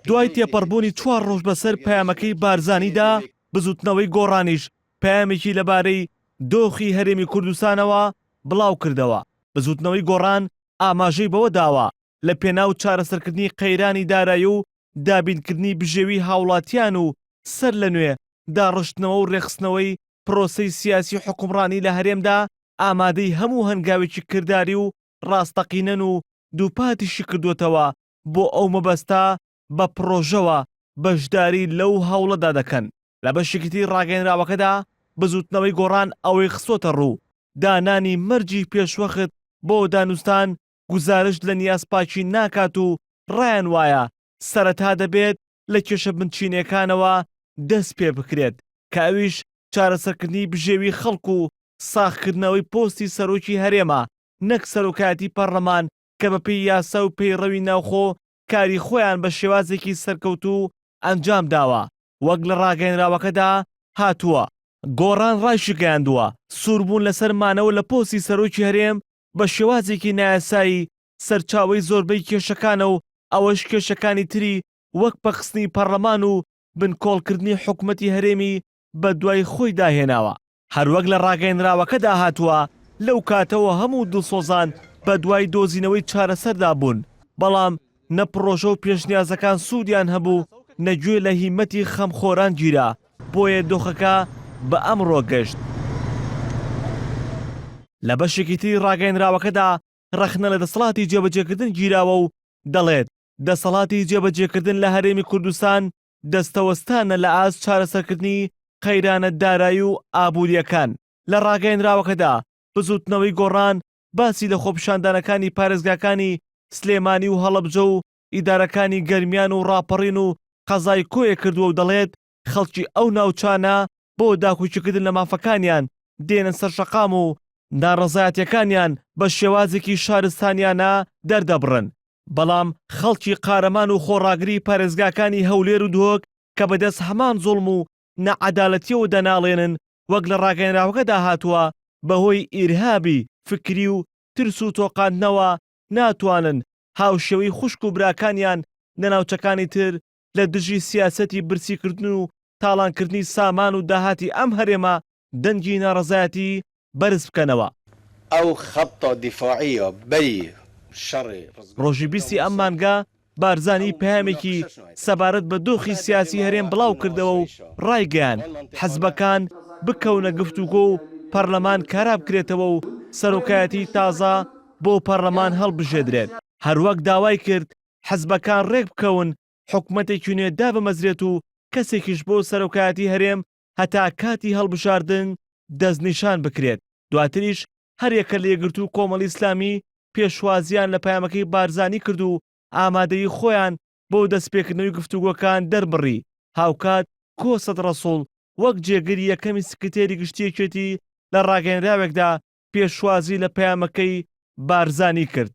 دوای تێپەڕبوونی چوار ڕۆژ بەسەر پەیامەکەی بارزانیدا، بزووتنەوەی گۆڕانیش پەیامێکی لەبارەی دۆخی هەرێمی کوردستانەوە بڵاوکردەوە. بزووتنەوەی گۆڕان ئاماژەی بەوە داوە، لە پێناو چارەسەرکردنی قەیرانی دارایی و دابینکردنی بژێوی هاوڵاتیان و سەر لە نوێ داڕشتنەوە و رێکخستنەوەی پرۆسەی سیاسی حوکمڕانی لە هەرێمدا ئامادەی هەموو هەنگاوێکی کرداری و راستەقینەن و دووپاتیشی کردووەتەوە بۆ ئەو مەبەستە بە پڕۆژەوە بەشداری لەو هەوڵەدا دەکەن. لە بەشێکی تری راگەیەنراوەکەدا بزووتنەوەی گۆڕان ئەوەی خستۆتەڕوو، دانانی مەرجی پێشوەخت بۆ دانوستان گوزارشت لە نیازپاکی ناکات و ڕایان وایە سەرەتا دەبێت لە کێشە بنچینەیەکانەوە دەست پێ بکرێت کە ئەویش چارەسەرکردنی بژێوی خەڵک و ساغکردنەوەی پۆستی سەرۆکی هەرێمە نەک سەرۆکایەتی پەڕلەمان کە بەپێی یاسا و پەیڕەوی ناوخۆ کاری خۆیان بە شێوازێکی سەرکەوتوو ئەنجام داوە وەک لە ڕاگەیەنراوەکەدا هاتووە. گۆڕان ڕایشیگەیاندووە، سووربوون لەسەر مانەوە لە پۆستی سەرۆکی هەرێم بە شێوازێکی نایاسایی سەرچاوەی زۆربەی کێشەکانە و ئەوەش کێشەکانی تری وەک پەکخستنی پەڕلەمان و بنکۆڵکردنی حکومەتی هەرێمی بەدوای خۆیدا هێناوە. هەروەک لە ڕاگەیەنراوەکەدا هاتووە، لەو کاتەوە هەموو دڵسۆزان بەدوای دۆزینەوەی چارەسەردا بوون، بەڵام نە پڕۆژە و پێشنیازەکان سوودیان هەبوو، نە گوێ لە هیمەتی خەمخۆران گیرا، بۆیە دۆخەکە بە ئەمڕۆ گەشت. لە بەشێکی تری ڕاگەیەنراوەکەدا ڕەخنە لە دەسەڵاتی جێبەجێکردن گیراوە و دەڵێت، دەسەڵاتی جێبەجێکردن لە هەرێمی کوردستان دەستەوەستانە لە ئاست چارەسەرکردنی قەیرانە دارایی و ئابوورییەکان. لە ڕاگەیەنراوەکەدا بزووتنەوەی گۆڕان باسی لە خۆپیشاندانەکانی پارێزگاکانی سلێمانی و هەڵەبجە و ئیدارەکانی گەرمیان و ڕاپەڕین و قەزای کۆیە کردووە و دەڵێت، خەڵکی ئەو ناوچانە بۆ داکۆکیکردن لە مافەکانیان دێنە سەر شەقام و ناڕەزایەتییەکانیان بە شێوازێکی شارستانیانە دەردەبڕن، بەڵام خەڵکی قارەمان و خۆڕاگری پارێزگاکانی هەولێر و دهۆک کە بەدەست هەمان زوڵم و ناعەدالەتییەوە دەناڵێنن، وەک لە ڕاگەیەنراوەکەدا هاتووە، بەهۆی ئیرهابی فکری و ترس و تۆقاندنەوە ناتوانن هاوشێوەی خوشک و براکانیان لە ناوچەکانی تر لە دژی سیاسەتی برسیکردن و تاڵانکردنی سامان و داهاتی ئەم هەرێمە دەنگی ناڕەزایەتی بەرز بکەنەوە. ئەو خەتە دیفاعیە بەری شەڕی ڕزگار ڕۆژی بیستی ئەم مانگە بارزانی پەیامێکی سەبارەت بە دۆخی سیاسی هەرێم بڵاوکردەوە و ڕایگەیاند، حزبەکان بکەونە گفتوگۆ و پەرلەمان کارا بکرێتەوە و سەرۆکایەتیی تازە بۆ پەرلەمان هەڵبژێدرێت. هەروەک داوای کرد حزبەکان ڕێکبکەون حکومەتێکی نوێ دابمەزرێت و کەسێکیش بۆ سەرۆکایەتی هەرێم هەتا کاتی هەڵبژاردن دەستنیشان بکرێت، دواتریش هەریەکە لە یەکگرتوو و کۆمەڵی ئیسلامی پێشوازییان لە پەیامەکەی بارزانی کرد و ئامادەیی خۆیان بۆ دەستپێکردنەوەی گفتوگۆکان دەربڕی، هاوکات کۆسرەت ڕەسوڵ وەک جێگری یەکەمی سکرتێری گشتی یەکێتی لە ڕاگەیەنراوێکدا پێشوازی لە پەیامەکەی بارزانی کرد.